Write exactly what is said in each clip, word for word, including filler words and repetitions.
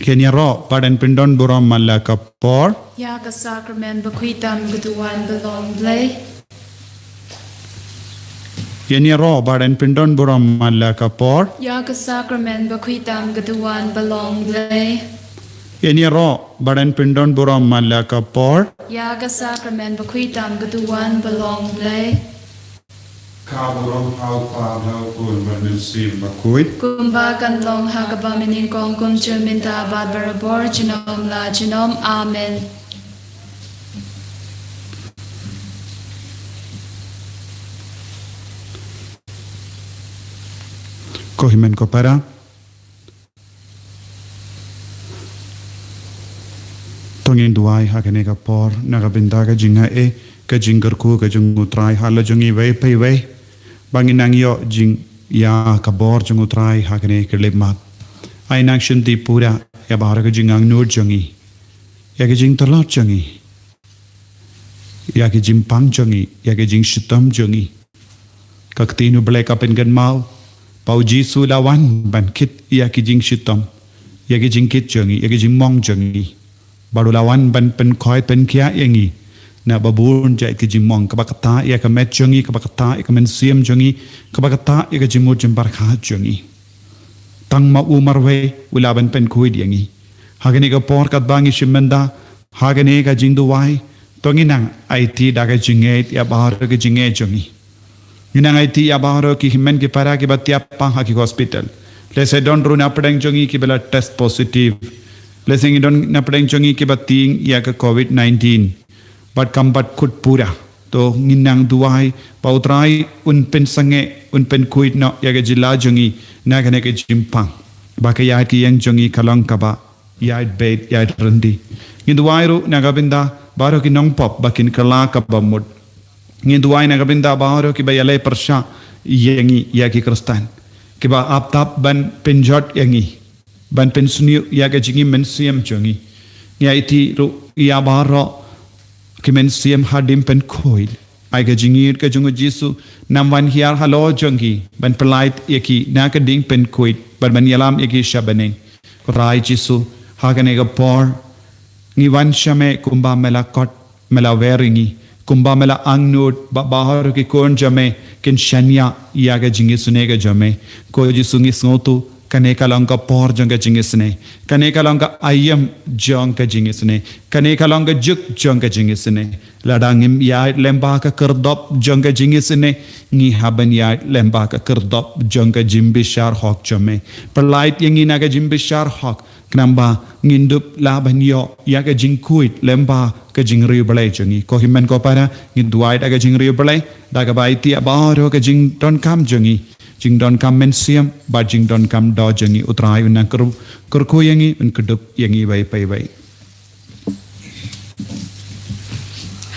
Ïaroh bad yn pyndon burom man la ka por. Ïa ka sakramen bakhuid tam ka duwan ba long Blei. Ïaroh bad yn pyndon burom man la ka por. Ïa ka sakramen bakhuid tam ka duwan ba long Blei. Ïaroh bad yn pyndon burom man la ka por. Ïa ka sakramen bakhuid tam ka duwan ba long Blei. Ka burom ha u Kpa, ha u Khun bad ha u Mynsiem Bakhuid. Kumba kan long ha kaba mynnyngkong, kumjuh mynta bad barabor junom la junom. Amen. Ko hynmen ko para. To ngin duwai ha kane ka por na ka bynta ka jingaiei, ka jingkyrkhu ka jong u Trai ha la jong iwei pa iwei. Ba ngin nang ïoh jingïa ka bor jong u Trai ha kane ka lipmat. Ai nang shim ti pura ïa baroh ka jingangnud jong i, ïa ka jingtlot jong i, ïa ka jingpang jong i, ïa ka jingshitom jong i. Ka ktien u Blei ka pynkynmaw ba u Jisu u la wan ban kit ïa ka jingshitom, ïa ka jingkit jong i, ïa ka jingmong jong i. Bad u la wan ban pynkhoi pynkhiah ïa ngi na ba bun jait ka jingmong, kaba ktah ïa ka met jong i, kaba ktah ïa ka mynsiem jong i, kaba ktah ïa ka jingmut jingpyrkhat jong i. Tang ma u marwei u lah ban pynkhuid ïa ngi. Ha kane ka por katba ngi shim bynta ha kane ka jingduwai, to ngin nang aiti da ka jingngeit ïa baroh ka jingngeit jong ngi. Ngin nang aiti ïa baroh ki hynmen ki para kiba thiah pang ha ki hospital. Lehse don ruh na pdeng jong ngi kiba la test positive. Lehse ngi don na pdeng jong ngi kiba tieng ïa ka covid nineteen. Bad kam bat kut pura. To ngin nang duwai ba u Trai un pynsangeh, un pynkhuid noh ïa ka jylla jong ngi na kane ka jingpang. Ba ka ïaid ka ïeng jong ngi ka long kaba ïaid beit, ïaid ryndi. Ngin duwai ruh na ka bynta baroh ki nongpop ba kin kylla kaba mut. Ngin duwai na ka bynta baroh kiba ïaleh pyrshah ïa ngi, ïa ki Khristan, kiba ap tap ban pynjot ïa ngi, ban pynsniew ïa ka jingim mynsiem jong ngi. Ngi aiti ruh ïa baroh ki mynsiem haduh pynkhuid. Ai ka jingïeit ka jong u Jisu, nang wan hiar halor jong ki ban pyllait ïa ki na ka ding pynkhuid, ban ban ïalam ïa ki sha bneng. Ko Trai Jisu, ha kane ka por ngi wan sha me kumba me la kot, me la wer ïa ngi, kumba me la angnud ba baroh ki khun jong me kin shaniah ïa ka jingisynei ka jong me. Ko Jisu, ngi sngewthuh kane ka long ka por jong ka jingisynei, kane ka long ka aïom jong ka jingisynei, kane ka long ka juk jong ka jingisynei. Lada ngim ïaid lyngba ka kyrdop jong ka jingisynei, ngi hap ban ïaid lyngba ka kyrdop jong ka jingbishar hok jong me. Pyllait ïa ngi na ka jingbishar hok, khnang ba ngin dup lah ban ïoh ïa ka jingkhuid lyngba ka jingriewblei jong ngi. Ko hynmen ko para, ngin duwai da ka jingriewblei, da kaba aiti ïa baroh ka jingdonkam jong ngi, jingdonkam mynsiem bad jingdonkam doh jong ngi. U Trai un nang kyr-, kyrkhu ïa ngi, un kdup ïa ngi iwei pa iwei.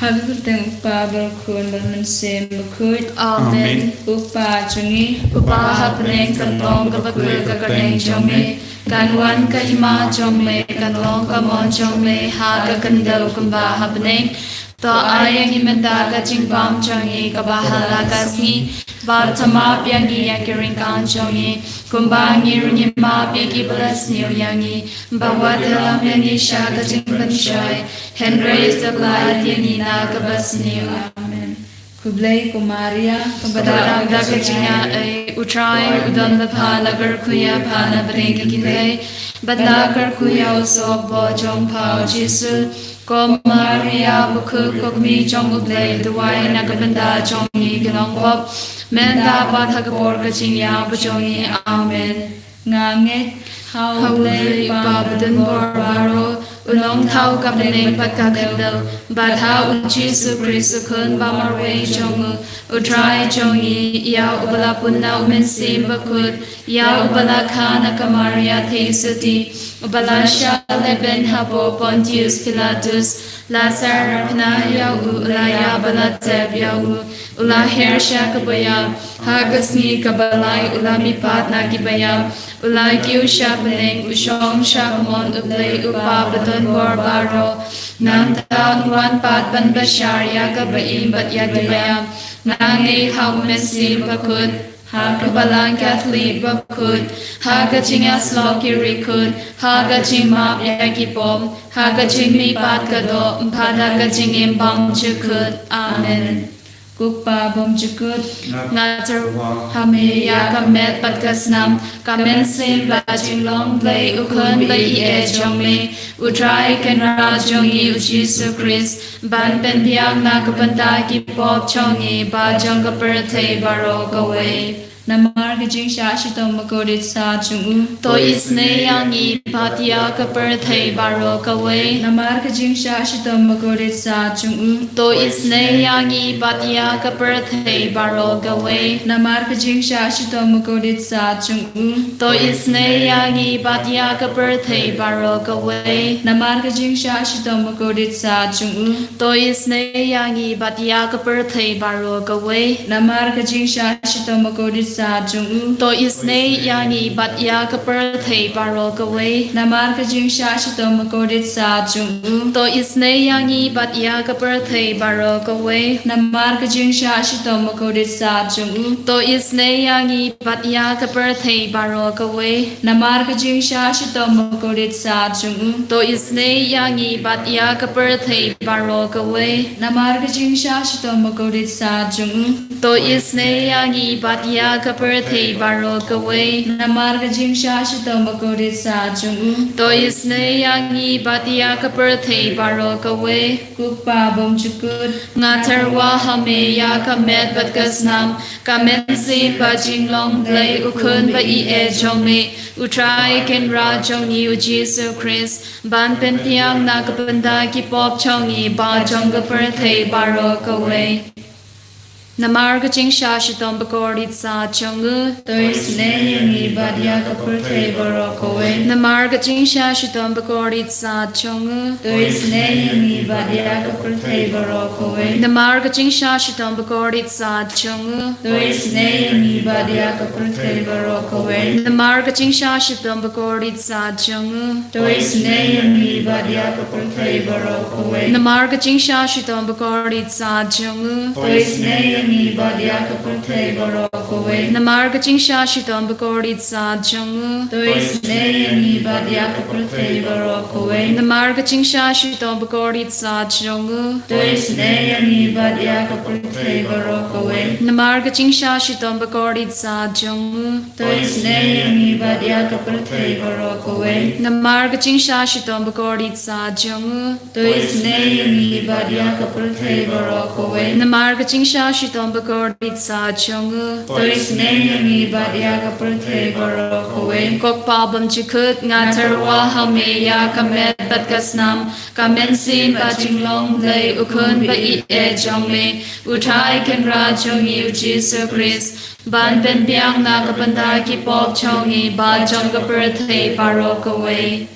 Ha ka kyrteng u Kpa bad u Khun bad u Mynsiem Bakhuid. Amen. Amen. U Kpa jong ngi uba ha bneng, kan long kaba kyrkhu ka kyrteng jong me. Kan wan ka hima jong me, kan long ka mon jong me ha ka khyndew kumba ha bneng. To ai ïa ngi mynta ka jingbam jong ngi kaba ha la ka sngi. Bad to map ïa ngi ïa ki ryngkang jong ngi, kumba ngi ruh ngi map ïa kiba la sniew ïa ngi. Bad wat ïalam ïa ngi sha ka jingpynshoi, hynrei to pyllait ïa ngi na kaba sniew. Amen. Khublei ko Maria, kaba dap da ka jingaiei, u Trai u don bad pha, la kyrkhu ïa pha na pdeng ki kynthei, bad la kyrkhu ïa u sawkbor jong pha u Jisu. Ko Maria bakhuid, ko kmie jong u Blei, duwai na ka bynta jong ngi ki nongpop, mynta bad ha ka por ka jingïap jong ngi. Amen. Nga ngeit ha u Blei u Kpa badonbor baroh, u nongthaw ka bneng bad ka khyndew, bad ha u Jisu Khrist u Khun ba marwei jong u, u Trai jong ngi, ïa uba la pun na u Mynsiem Bakhuid, ïa uba la kha na ka Maria Theisotti, uba la shah lehbeiñ hapoh Pontius Pilatus, la sahrapnah ïa u, u la ïap bad la tep ïa u, u la her sha kaba ïap, ha ka sngi kaba lai u la mihpat na kiba ïap, u la kiew sha bneng, u shong sha kamon u Blei u Kpa badonbor baroh. Nangta un wan pat ban bishar ïa kiba im bad ïa kiba ïap. Nga ngeit ha u Mynsiem Bakhuid, ha ka Balang Katholik bakhuid, ha ka jingïasyllok ki riewkhuid, ha ka jingmap ïa ki pop, ha ka jingmihpat ka doh, bad ha ka jingim bymjukut. Amen. Ko Kpa bymjukut, nga tyrwa ha me ïa ka met bad ka snam, ka mynsiem bad jinglong Blei u Khun ba ïeit jong me, U Trai Kynrad jong ngi U Jisu Khrist, ban pynbiang na ka bynta ki pop jong ngi bad jong ka pyrthei baroh kawei. Namar ka jingshah shitom bakordit sat jong u, to isynei ïa ngi bad ïa ka pyrthei baroh kawei. Namar ka jingshah shitom bakordit sat jong u, to isynei ïa ngi bad ïa ka pyrthei baroh kawei. Namar ka jingshah shitom bakordit sat jong u, to isynei ïa ngi bad ïa ka pyrthei baroh kawei. Namar ka jingshah shitom bakordit sat jong u, to isynei ïa ngi bad ïa ka pyrthei baroh kawei. Namar ka jingshah shitom bakordit sat jong u, to isynei ïa ngi bad ïa ka pyrthei baroh kawei. Namar ka jingshah shitom bakordit sat jong u, to isynei ïa ngi bad ïa ka pyrthei baroh kawei. Namar ka jingshah shitom bakordit sat jong u, to isynei ïa ngi bad ïa ka pyrthei baroh kawei. Namar ka jingshah shitom bakordit sat jong u, to isynei ïa ngi bad ïa ka pyrthei baroh kawei. Namar ka jingshah shitom bakordit sat jong u, to isynei ïa ngi bad ïa ka pyrthei baroh kawei. Namar ka jingshah shitom bakordit sat jong u, to isynei ïa ngi bad ïa ka pyrthei baroh kawei. Ko Kpa bymjukut, nga tyrwa ha me ïa ka met bad ka snam, ka mynsiem bad jinglong Blei u Khun ba ïeit jong me, U Trai Kynrad jong ngi U Jisu Khrist, ban pynbiang na ka bynta ki pop jong ngi bad jong ka pyrthei baroh kawei. Namar ka jingshah shitom bakordit sat jong u, to isynei ïa ngi bad ïa ka pyrthei baroh kawei. Namar ka jingshah shitom bakordit sat jong u, to isynei ïa ngi bad ïa ka pyrthei baroh kawei. Namar ka jingshah shitom bakordit sat jong u, to isynei ïa ngi bad ïa ka pyrthei baroh kawei. Namar ka jingshah shitom bakordit sat jong u, to isynei ïa ngi bad ïa ka pyrthei baroh kawei. Namar ka jingshah shitom bakordit sat jong u, to isynei ïa ngi bad ïa ka pyrthei baroh kawei. Namar ka jingshah shitom bakordit sat jong u, to isynei ïa ngi bad ïa ka pyrthei baroh kawei. Namar ka jingshah shitom bakordit sat jong u, to isynei ïa ngi bad ïa ka pyrthei baroh kawei. Namar ka jingshah shitom bakordit sat jong u, to isynei ïa ngi bad ïa ka pyrthei baroh kawei. Namar ka jingshah shitom bakordit sat jong u, to isynei ïa ngi bad ïa ka pyrthei baroh kawei. Namar ka jingshah shitom bakordit sat jong u, to isynei ïa ngi bad ïa ka pyrthei baroh kawei. Ko Kpa bymjukut, nga tyrwa ha me ïa ka met bad ka snam, ka mynsiem bad jinglong Blei u Khun ba ïeit jong me, U Trai Kynrad jong ngi U Jisu Khrist, ban pynbiang na ka bynta ki pop jong ngi bad jong ka pyrthei baroh kawei.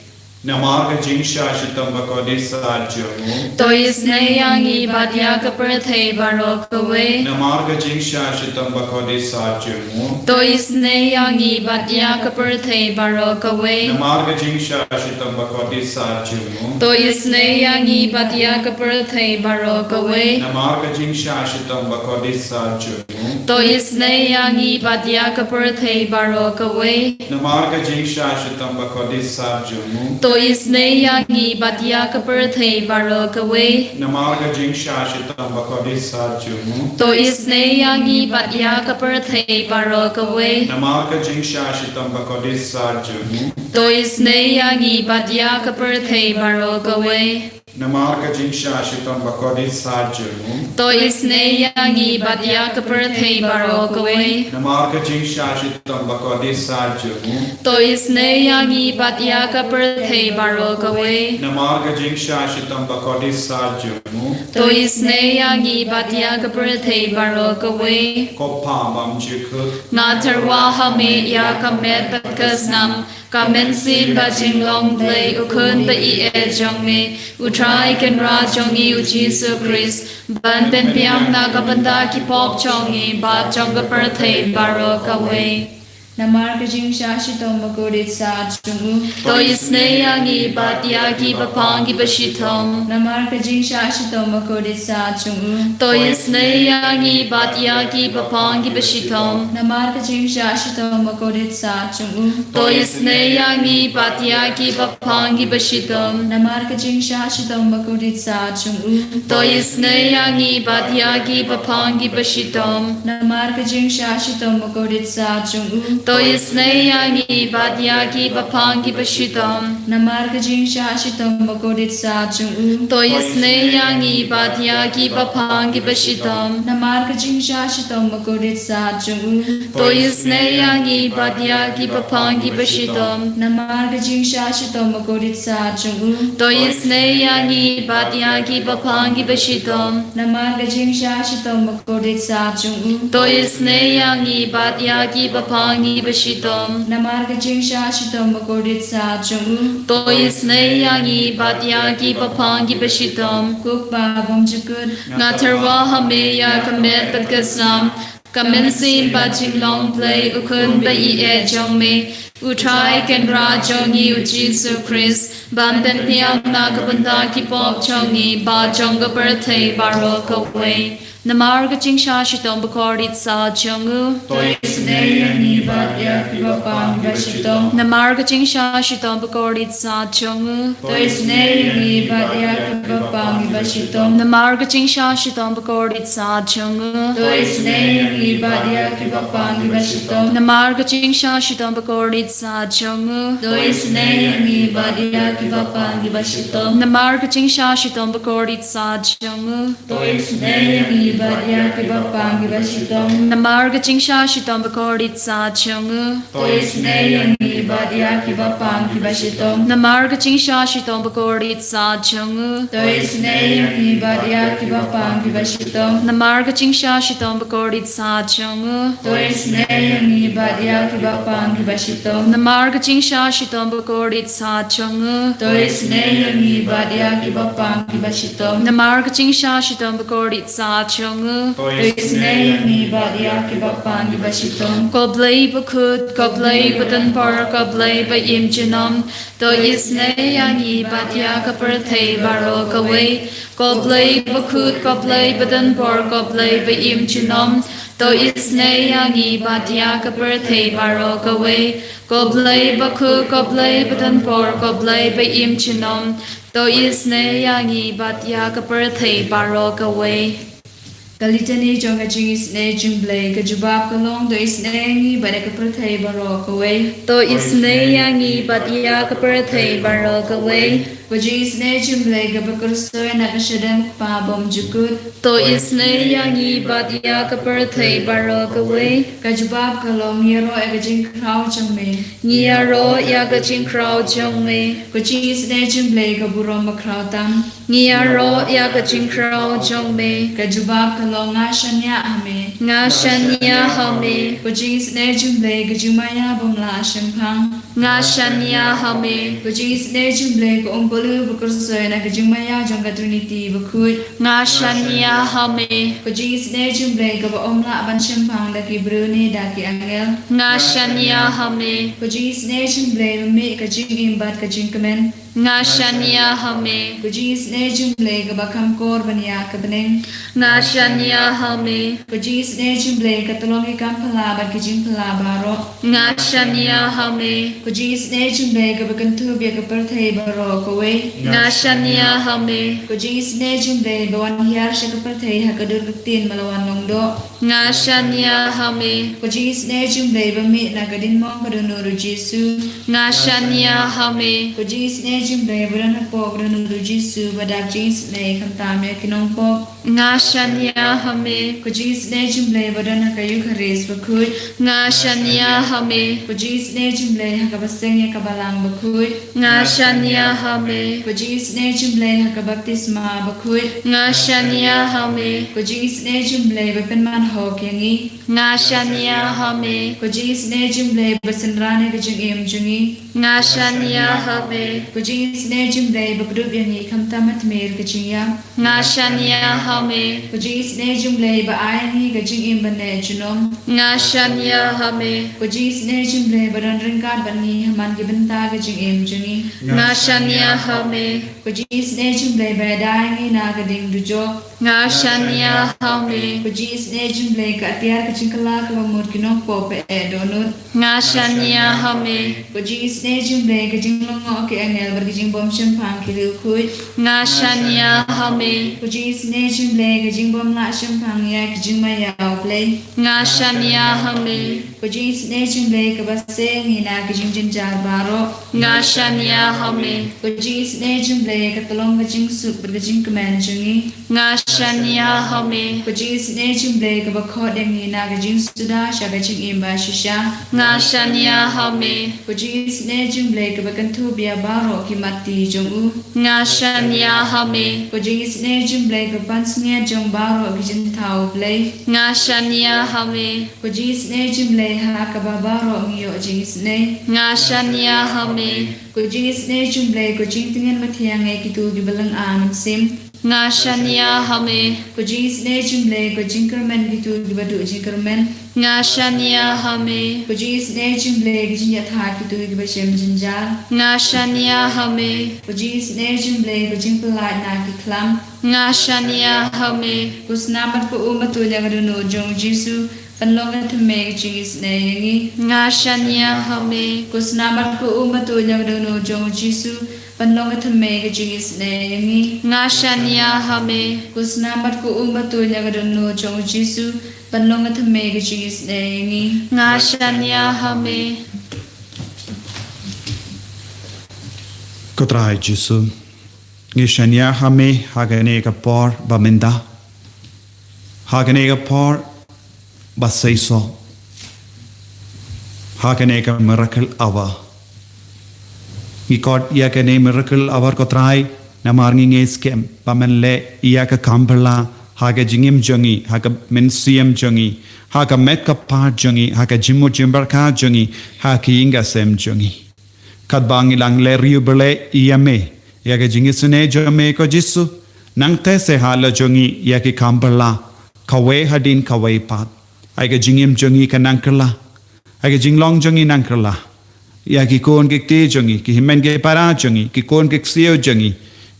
Namar ka jingshah shitom bakordit sat jong u, to isynei ïa ngi bad ïa ka pyrthei baroh kawei. Namar ka jingshah shitom bakordit sat jong u, to isynei ïa ngi bad ïa ka pyrthei baroh kawei. Namar ka jingshah shitom bakordit sat jong u, to isynei ïa ngi bad ïa ka pyrthei baroh kawei. Namar ka jingshah shitom bakordit sat jong u, to isynei ïa ngi bad ïa ka pyrthei baroh kawei. Namar ka jingshah shitom bakordit sat jong u, to isynei ïa ngi bad ïa ka pyrthei baroh kawei. Namar ka jingshah shitom bakordit sat jong u, to isynei ïa ngi bad ïa ka pyrthei baroh kawei. Namar ka jingshah shitom bakordit sat jong u, to isynei ïa ngi bad ïa ka pyrthei baroh kawei. Namar ka jingshah shitom bakordit sat jong u, to isynei ïa ngi bad ïa ka pyrthei baroh kawei. Namar ka jingshah shitom bakordit sat jong u, to isynei ïa ngi bad ïa ka pyrthei baroh kawei. Namar ka jingshah shitom bakordit sat jong u, to isynei ïa ngi bad ïa ka pyrthei baroh kawei. Ko Kpa bymjukut, nga tyrwa ha me ïa ka met bad ka snam, ka mynsiem bad jinglong Blei u Khun ba ïeit jong me, U Trai Kynrad jong ngi U Jisu Khrist, ban pynbiang na ka bynta ki pop jong ngi bad jong ka pyrthei baroh kawei. Namar ka jingshah shitom bakordit saad jong u. To isynei ïa ngi bad ïa ki bapang kiba shitom. Namar ka jingshah shitom bakordit saad jong u. To isynei ïa ngi bad ïa ki bapang kiba shitom. Namar ka jingshah shitom bakordit saad jong u. To isynei ïa ngi bad ïa ki bapang kiba shitom. Namar ka jingshah shitom bakordit saad jong u. To isynei ïa ngi bad ïa ki bapang kiba shitom. Namar ka jingshah shitom bakordit saad jong u. To isynei ïa ngi bad ïa ki bapang kiba shitom. Namar ka jingshah shitom bakordit saad jong u. To isynei ïa ngi bad ïa ki bapang kiba shitom. Namar ka jingshah shitom bakordit saad jong u. To isynei ïa ngi bad ïa ki bapang kiba shitom. Namar ka jingshah shitom bakordit saad jong u. To isynei ïa ngi bad ïa ki bapang kiba shitom. Namar ka jingshah shitom bakordit saad jong u. To isynei ïa ngi bad ïa ki bapang kiba shitom. Namar ka jingshah shitom bakordit saad jong u. To isynei ïa ngi bad ïa ki bapang kiba shitom. Ko Kpa bymjukut. Nga tyrwa ha me ïa ka met bad ka snam, ka mynsiem bad jinglong Blei u Khun ba ïeit jong me, u Trai Kynrad jong ngi u Jisu Khrist, ban pynhiar na ka bynta ki pop jong ngi bad jong ka pyrthei baroh kawei. Namar ka jingshah shitom bakordit saad jong u. To isynei ïa ngi bad ïa ki bapang kiba shitom. Namar ka jingshah shitom bakordit saad jong u. To isynei ïa ngi bad ïa ki bapang kiba shitom. Namar ka jingshah shitom bakordit saad jong u. To isynei ïa ngi bad ïa ki bapang kiba shitom. Namar ka jingshah shitom bakordit saad jong u. To isynei ïa ngi bad ïa ki bapang kiba shitom. Namar ka jingshah shitom bakordit saad jong u. To isynei ïa ngi bad ïa ki bapang kiba shitom. Namar ka jingshah shitom bakordit saad jong u. To isynei ïa ngi bad ïa ki bapang kiba shitom. Namar ka jingshah shitom bakordit saad jong u. To isynei ïa ngi bad ïa ki bapang kiba shitom. Namar ka jingshah shitom bakordit saad jong u. To isynei ïa ngi bad ïa ki bapang kiba shitom. Namar ka jingshah shitom bakordit saad jong u. To isynei ïa ngi bad ïa ki bapang kiba shitom. Namar ka jingshah shitom bakordit saad jong u. To isynei ïa ngi bad ïa ki bapang kiba shitom. Ko Blei bakhuid, ko Blei badonbor, ko Blei ba im junom. To isynei ïa ngi bad ïa ka pyrthei baroh kawei. Ko Blei bakhuid, ko Blei badonbor, ko Blei ba im junom. To isynei ïa ngi bad ïa ka pyrthei baroh kawei. Ko Blei bakhuid, ko Blei badonbor, ko Blei ba im junom. To isynei ïa ngi bad ïa ka pyrthei baroh kawei. Ka litani jong ka jingisynei jong Blei, ka jubab ka long, to isynei ïa ngi bad ïa ka pyrthei baroh kawei. To isynei ïa ngi bad ïa ka pyrthei baroh kawei. Ka jingisynei jong Blei kaba kyrsoi na ka shadem Kpa bymjukut. To isynei ïa ngi bad ïa ka pyrthei baroh kawei. Ka jubab ka long, ngi ïaroh ïa ka jingkhraw jong me. Ngi ïaroh ïa ka jingkhraw jong me. Ka jingisynei jong Blei ka burom bakhraw tam. Ngi ïaroh ïa ka jingkhraw jong me. Ka jubab ka long, nga shaniah ha me. Nga shaniah ha me. Ka jingisynei jong Blei ka jingmaïa bym lah shemphang. Nga shaniah ha me. Ka jingisynei jong Blei ka umpohliew ba kyrsoi na ka jingmaïa jong ka Trinity bakhuid. Nga shaniah ha me. Ka jingisynei jong Blei kaba ym lah ban shemphang da ki briew ne da ki angel. Nga shaniah ha me. Ka jingisynei jong Blei ba mih ka jingim bad ka jingkmen. Nga shaniah ha me. Ka jingisynei jong Blei kaba kham kor ban ïa ka bneng. Nga shaniah ha me. Ka jingisynei jong Blei ka tyllong ki kam phylla bad ki jingphylla baroh. Nga shaniah ha me. Ka jingisynei jong Blei kaba kynthup ïa ka pyrthei baroh kawei. Nga shaniah ha me. Ka jingisynei jong Blei ba wan hiar sha ka pyrthei ha ka dur ka ktien ba la wan long doh. Nga shaniah ha me. Ka jingisynei jong Blei ba mih na ka diengmong ka dohnud u Jisu. Nga shaniah ha me. Ka jingisynei jong Blei ba don hapoh ka dohnud u Jisu ba dap jingisynei khamtam ïa ki nongpop. Nga shaniah ha me. Ka jingisynei jong Blei ba don ha ka Eukharist bakhuid. Nga shaniah ha me. Ka jingisynei jong Blei ha kaba seng ïa ka balang bakhuid. Nga shaniah ha me. Ka jingisynei jong Blei ha ka baptisma bakhuid. Nga shaniah ha me. Ka jingisynei jong Blei ba pynman hok ïa ngi. Nga shaniah ha me. Ka jingisynei jong Blei ba synran ïa ka jingim jong ngi. Nga shaniah ha me. Ko jingisynei jong U Blei ba kdup ïa ngi khamtam ha tmier ka jingïap. Nga shaniah ha me. Ko jingisynei jong U Blei ba ai ïa ngi ka jingim ban neh junom. Nga shaniah ha me. Ko jingisynei jong U Blei ba don ryngkat bad ngi ha man ki bynta ka jingim jong ngi. Nga shaniah ha me. Ko jingisynei jong U Blei ba ïada ïa ngi na ka ding dujok. Nga shaniah ha me. Ko jingisynei jong U Blei ka atiar ka jingkylla kaba mut ki nongpop ba eh dohnud. Nga shaniah ha me. Ko jingisynei jong U Blei ka jinglyngngoh ki angel bad ka jingbym shemphang ki riewkhuid. Nga shaniah ha me. Ko jingisynei jong U Blei ka jingbym lah shemphang ïa ki jingmaïa U Blei. Nga shaniah ha me. Ko jingisynei jong U Blei kaba seng ïa ngi na ki jingjynjar baroh. Nga shaniah ha me. Ko jingisynei jong U Blei ka tyllong ka jingsuk bad ka jingkmen jong ngi. Nga shaniah ha me. Ko jingisynei jong U Blei kaba khot ïa ngi na ka jingsuda sha ka jingim ba shisha. Nga shaniah ha me. Ko jingisynei jong U Blei kaba kynthup ïa baroh ki matti jong u. Nga shaniah ha me. Ko jingisynei jong U Blei ka pansngiat jong baroh ki jingthaw U Blei. Nga shaniah ha me. Ko jingisynei jong U Blei ha kaba baroh ngi ïoh jingisynei. Nga shaniah ha me. Ko jingisynei jong U Blei ko jingtngen mathiang ïa kito kiba lynga mynsiem. Nga shaniah ha me. Ko jingisynei jong U Blei ko jingkyrmen kito kiba duh jingkyrmen. Nga shaniah ha me. Ko jingisynei jong U Blei ko jingïatha kito kiba shem jynjar. Nga shaniah ha me. Ko jingisynei jong U Blei ko jingpyllait na ki khlam. Nga shaniah ha me. Ko snam bad ko um ba tuid ïa ka dohnud jong U Jisu ban long ka thymmei ka jingisynei ïa ngi. Nga shaniah ha me. Ko snam bad ko um ba tuid ïa ka dohnud jong U Jisu ban long ka thymmei ka jingisynei ïa ngi. Nga shaniah ha me. Ko snam bad ko um ba tuid ïa ka dohnud jong U Jisu ban long ka thymmei ka jingisynei ïa ngi. Nga shaniah ha me. Ko Trai Jisu, ngi shaniah ha me ha kane ka por ba mynta, ha kane ka por ba seisoh, ha kane ka miracle hour. Ngi khot ïa kane miracle hour ko Trai namar ngi ngeit skhem ba men leh ïa ka kam phylla ha ka jingim jong ngi, ha ka mynsiem jong ngi, ha ka met ka phad jong ngi, ha ka jingmut jingpyrkhat jong ngi, ha ka ïing ka sem jong ngi. Katba ngi dang leh riewblei ïa me, ïa ka jingisynei jong me ko Jisu, nangta se ha la jong ngi ïa ki kam phylla, kawei hadien kawei pat. Ai ka jingim jong ngi kan nang kylla, ai ka jinglong jong ngi nang kylla. Ïa ki khun ki kti jong ngi, ki hynmen ki para jong ngi, ki khun ki ksiew jong ngi,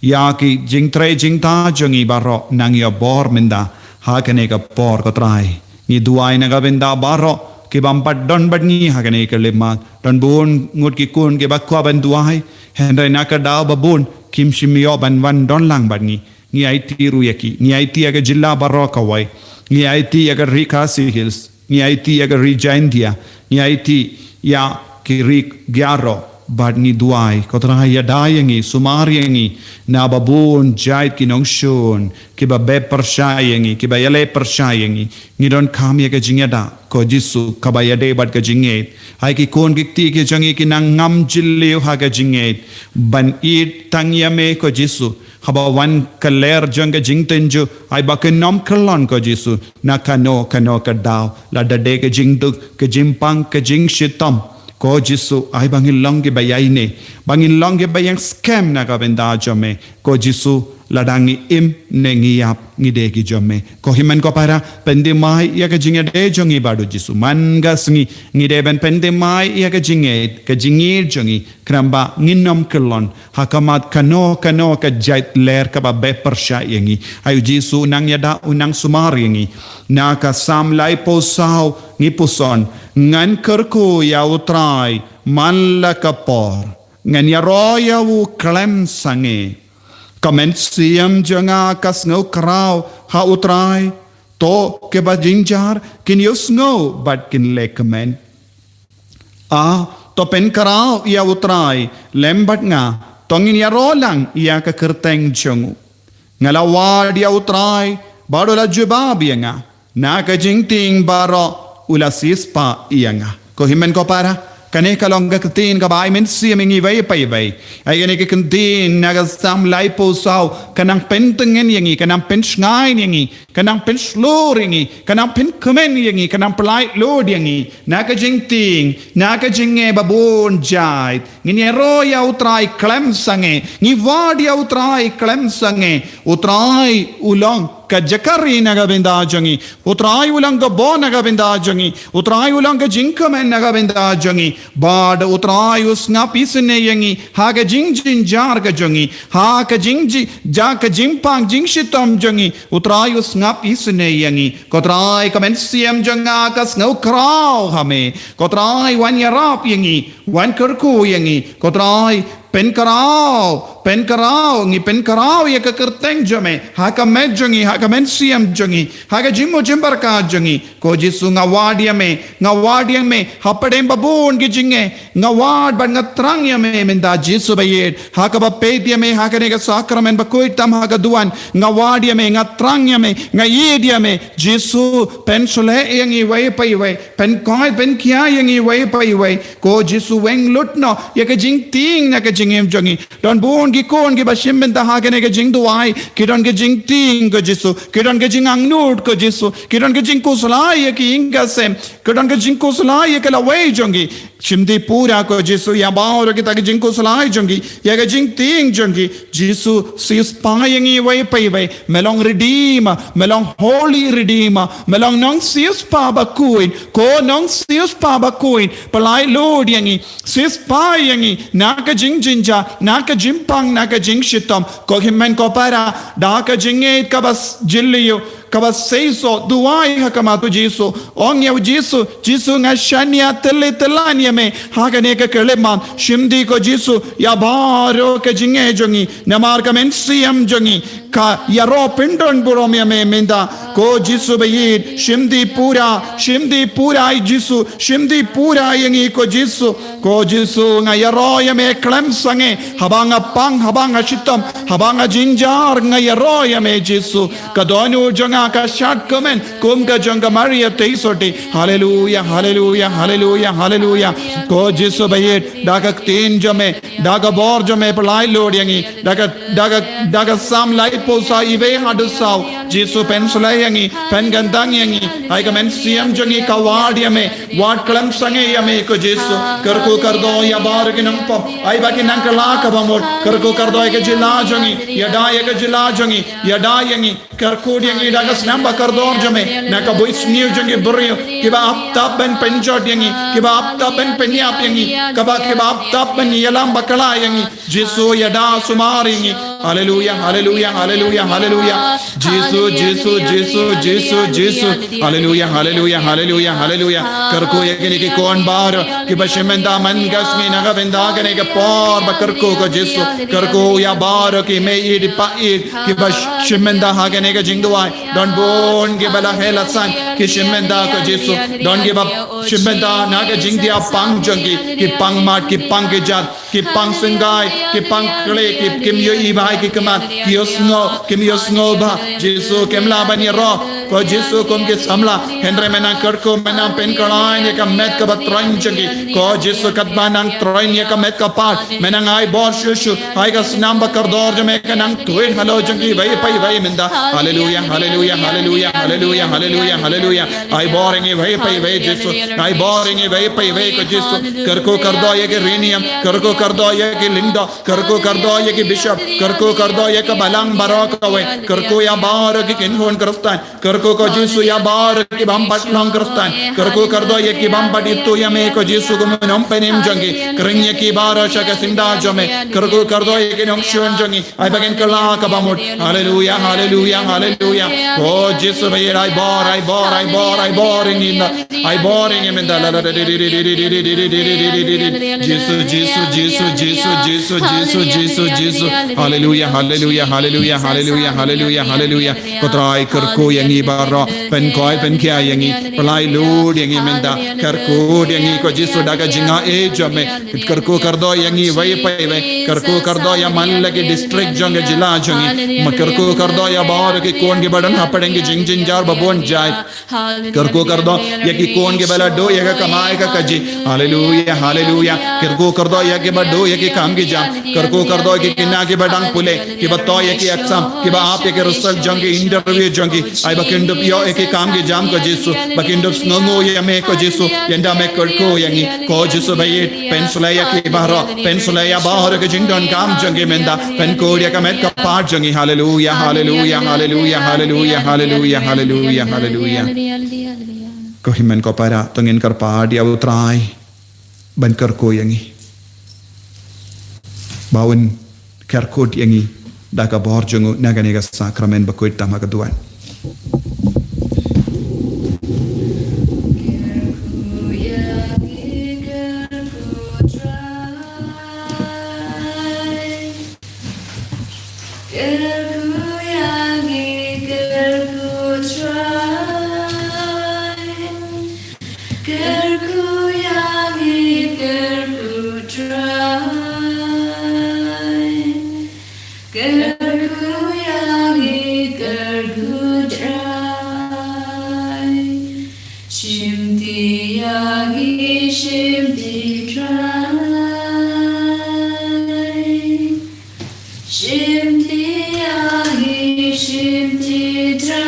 ïa ki jingtrei jingktah jong ngi baroh nang ïoh bor mynta ha kane ka por ko Trai. Ngi duwai na ka bynta baroh ki bym pat don bad ngi ha kane ka lipmat. Don bun ngut ki khun kiba kwah ban duwai, hynrei na ka daw ba bun kim shym ïoh ban wan don lang bad ngi. Ngi aiti ruh ïa ki, ngi aiti ïa ka jylla baroh kawei, ngi aiti ïa ka ri Khasi Hills, ngi aiti ïa ka ri Jaintia, ngi aiti ïa ki ri Garo, bad ngi duwai ko Trai ïada ïa ngi, sumar ïa ngi na ba bun jait ki nongshun kiba beh pyrshah ïa ngi, kiba ïaleh pyrshah ïa ngi. Ngi donkam ïa ka jingïada ko Jisu kaba ïadei bad ka jingngeit. Ai ki khun ki kti ki jong ngi ki nang ngam jylliew ha ka jingngeit ban ïeit tang ïa me ko Jisu. Haba wan ka lyer jong ka jingtynjuh, ai ba kin ym kyllon ko Jisu na kano kano ka daw, lada dei ka jingduk, ka jingpang, ka jingshitom. Ko Jisu, ai ba ngin long kiba ïaineh, ba ngin long kiba ïeng skhem na ka bynta jong me ko Jisu. Lada ngi im ne ngi ïap, ngi dei ki jong me. Ko hynmen ko para, pynthymmai ïa ka jingïadei jong ngi bad u Jisu man ka sngi. Ngi dei ban pynthymmai ïa ka jingngeit, ka jingngeit jong ngi, khnang ba ngin ym kyllon ha khmat kano kano ka jait lyer kaba beh pyrshah ïa ngi. Ai u Jisu u nang ïada, u nang sumar ïa ngi na ka Salm laiphew saw, ngi puson: Ngan kyrkhu ïa u Trai man la ka por, ngan ïaroh ïa u khlem sangeh. Ka mynsiem jong nga ka sngew khraw ha u Trai. To kiba jynjar kin ïohsngew bad kin leh kmen. A, to pynkhraw ïa u Trai lem bad nga, to ngin ïaroh lang ïa ka kyrteng jong u. Nga la wad ïa u Trai bad u la jubab ïa nga, na ka jingtieng baroh u la siewspah ïa nga. Ko hynmen ko para, kane ka long ka ktien kaba ai mynsiem ïa ngi iwei pa iwei. Ai kane ka ktien na ka Salm laiphew saw ka nang pyntngen ïa ngi, ka nang pynshngaiñ ïa ngi, ka nang pynshlur ïa ngi, ka nang pynkmen ïa ngi, ka nang pyllait lud ïa ngi na ka jingtieng, na ka jingeh ba bun jait. Ngin ïaroh ïa U Trai khlem sangeh. Ngi wad ïa U Trai khlem sangeh. U Trai u long ka jaka ri na ka bynta jong ngi. U Trai u long ka bor na ka bynta jong ngi. U Trai u long ka jingkmen na ka bynta jong ngi. Bad U Trai u sngap isynei ïa ngi ha ka jingjynjar ka jong ngi. Ha ka jingjia, ka jingpang jingshitom jong ngi. U Trai u sngap isynei ïa ngi. Ko Trai, ka mynsiem jong nga ka sngew khraw ha me. Ko Trai, wan ïarap ïa ngi. Wan kyrkhu ïa ngi. Ko Trai, pynkhraw, pynkhraw, ngi pynkhraw ïa ka kyrteng jong me ha ka met jong ngi, ha ka mynsiem jong ngi, ha ka jingmut jingpyrkhat jong ngi. Ko Jisu, nga wad ïa me, nga wad ïa me hapdeng ba bun ki jingeh. Nga wad bad nga thrang ïa me mynta, Jisu ba ïeit, ha kaba peit ïa me ha kane ka sakramen bakhuid tam ha ka duwan. Nga wad ïa me, nga thrang ïa me, nga ïeit ïa me. Jisu, pynshlei ïa ngi iwei pa iwei. Pynkoit pynkhia ïa ngi iwei pa iwei. Ko Jisu, weng lut noh ïa ka jingtieng na ka jingim jong ngi. Don bun ki khun kiba shim bynta ha kane ka jingduwai, ki don ka jingtieng ko Jisu, ki don ka jingangnud ko Jisu, ki don ka jingkhuslai ïa ki ïing ka sem, ki don ka jingkhuslai ïa ka lawei jong ki. Shim dih pura ko Jisu ïa baroh kita ki jingkhuslai jong ki, ïa ka jingtieng jong ki. Jisu, siewspah ïa ngi iwei pa iwei. Me long Redeemer, me long Holy Redeemer, me long Nongsiewspah bakhuid, ko Nongsiewspah bakhuid. Pynlait lut ïa ngi, siewspah ïa ngi na ka jingjynjar, na ka jingpang, na ka jingshitom. Ko hynmen ko para, da ka jingngeit kaba s-, jylliew, kaba seisoh, duwai ha khmat U Jisu. Ong ïa U Jisu, Jisu, nga shaniah tylli tyllan ïa me ha kane ka khyllipmat. Shim dih ko Jisu ïa baroh ka jingeh jong ngi, namar ka mynsiem jong ngi ka ïaroh pyndon burom ïa me mynta. Ko Jisu ba ïeit, shim dih pura, shim dih pura ïa Jisu, shim dih pura ïa ngi ko Jisu. Ko Jisu, nga ïaroh ïa me khlem sangeh, haba nga pang, haba nga shitom, haba nga jynjar, nga ïaroh ïa me Jisu. Ka dohnud jong nga ka shad kmen kum ka jong ka Maria Theisotti. Haleluya, haleluya, haleluya, haleluya. Ko Jisu ba ïeit, da ka ktien jong me, da ka bor jong me, pynlait lut ïa ngi. Da ka, da ka, da ka Salm laiphew saw, iwei haduh saw. Jisu, pynshlei ïa ngi, pynkyntang ïa ngi. Ai ka mynsiem jong ngi ka wad ïa me, wad khlem sangeh ïa me ko Jisu. Kyrkhu kyrdoh ïa baroh ki nongpop, ai ba kin nang kylla kaba mut. Kyrkhu kyrdoh ïa ka jylla jong ngi, ïada ïa ka jylla jong ngi, ïada ïa ngi. Kyrkhu ïa ngi da ka snam ba kordor jong me na ka buit sniew jong ki briew kiba ap tap ban pynjot ïa ngi, kiba ap tap ban pynïap ïa ngi, kaba, kiba ap tap ban ïalam bakla ïa ngi. Jisu, ïada sumar ïa ngi. Haleluya, haleluya, haleluya, haleluya. Jisu, Jisu, Jisu, Jisu, Jisu. Haleluya, haleluya, haleluya, haleluya. Kyrkhu ïa kine ki khun baroh kiba shim bynta man ka sngi na ka bynta kane ka por ba kyrkhu ko Jisu. Kyrkhu ïa baroh ki mei ïeit ïa pa ïeit kiba sh-, shim bynta ha kane ka jingduwai. Don bun kiba la heh la san ki shim bynta ko Jisu. Don kiba shim bynta na ka jingtieng pang jong ki, ki pang mat, ki pang kjat, ki pang sngewbha, ki pang khleh, ki, kim ïohi bha ïa ki khmat, ki ïohsngew, kim ïohsngew bha. Jisu, kim lah ban ïaroh ko Jisu kum ki samla. Hynrei me nang kyrkhu, me nang pynkhlaiñ ïa ka met kaba troiñ jong ki ko Jisu, katba nang troiñ ïa ka met ka phad, me nang ai bor shuh shuh. Ai ka snam ba kordor jong me ka nang tuid halor jong ki iwei pa iwei mynta. Haleluya, haleluya, haleluya, haleluya, haleluya, haleluya. Ai bor ïa ngi iwei pa iwei Jisu. Ai bor ïa ngi iwei pa iwei ko Jisu. Kyrkhu kyrdoh ïa ki riewniam, kyrkhu kyrdoh ïa ki lyngdoh, kyrkhu kyrdoh ïa ki bishop, kyrkhu kyrdoh ïa ka balang baroh kawei. Kyrkhu ïa baroh ki kynhun Khristan. Kyrkhu ko Jisu ïa baroh ki bym pat long Khristan. Kyrkhu kyrdoh ïa ki bym pat ithuh ïa me ko Jisu kum u nongpynim jong ki. Khring ïa ki baroh sha ka syndah jong me. Kyrkhu kyrdoh ïa ki nongshun jong ngi. Ai ba kin kylla kaba mut. Haleluya, haleluya, haleluya. Ko Jisu ba ïeit, ai bor, ai bor, ai bor, ai bor ïa ngi na. Ai bor ïa ngi mynta. Jisu, Jisu, Jisu. Haleluya, haleluya, haleluya, haleluya, haleluya, haleluya. Ko Trai, kyrkhu ïa ngi baroh, pynkoit pynkhia ïa ngi, pynlait lut ïa ngi mynta. Kyrkhu ïa ngi ko Jisu da ka jingaiei jong me. Kyrkhu kyrdoh ïa ngi iwei pa iwei. Kyrkhu kyrdoh ïa man la ki district jong ka jylla jong ngi. Ma kyrkhu kyrdoh ïa baroh ki khun kiba don hapdeng ki jingjynjar ba bun jait. Kyrkhu kyrdoh ïa ki khun kiba la duh ïa ka kamai ka kajih. Haleluya, haleluya. Kyrkhu kyrdoh ïa kiba duh ïa ki kam ki jam. Kyrkhu kyrdoh ïa ki khynnah kiba dang pule, kiba thoh ïa ki exam, kiba ap ïa ki result jong ki, interview jong ki. Ai ba kin dup ïoh ïa ki kam ki jam ko Jisu, ba kin dup sngewnguh ïa me ko Jisu, ynda me kyrkhu ïa ngi ko Jisu ba ïeit. Pynshlei ïa ki baroh, pynshlei ïa baroh ki jingdonkam jong ki mynta, pynkhuid ïa ka met ka phad jong ngi. Haleluya, haleluya, haleluya, haleluya, haleluya, haleluya, haleluya. Ko hynmen ko para, to ngin kyrpad ïa U Trai ban kyrkhu ïa ngi, ba un kyrkhu ïa ngi da ka bor jong u na kane ka sakramen bakhuid tam ha ka duwan. Kyrkhu ïa ngi, kyrkhu Trai. Kyrkhu ïa ngi, kyrkhu Trai. Kyrkhu ïa ngi, kyrkhu Trai. Shimti ïa ngi, shimti Trai. Shimti ïa ngi, shimti Trai.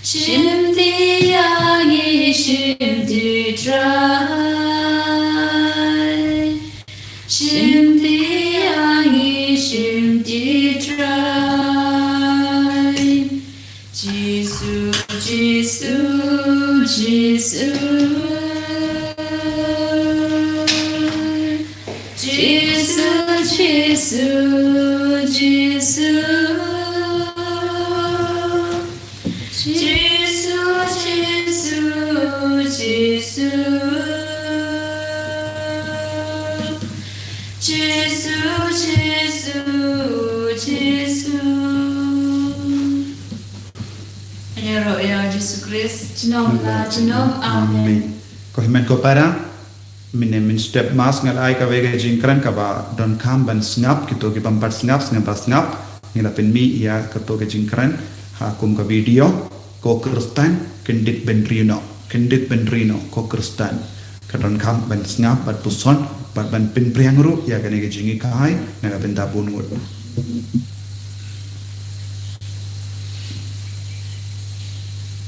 Shimti ïa ngi, shimti Trai. Shimti ïa ngi, shimti Trai. Jisu, Jisu, Jisu. Jisu, Jisu, Jisu. Jisu, Jisu, Jisu. Jisu, Jisu, Jisu. Ïaroh ïa Jisu Khrist junom la junom. Amen. Amen. Ko hynmen ko para, mynne mynstep mass nga la ai kawei ka jingkren kaba donkam ban sngap, kito ki bym pat sngap, sngap ba sngap. Ngi la pynmih ïa kato ka jingkren ha kum ka video, ko Khristan kyndit ban ri noh, kyndit ban ri noh ko Khristan. Ka donkam ban sngap bad puson bad ban pynpriang ruh ïa kane ka jinghikai na ka bynta bun ngut.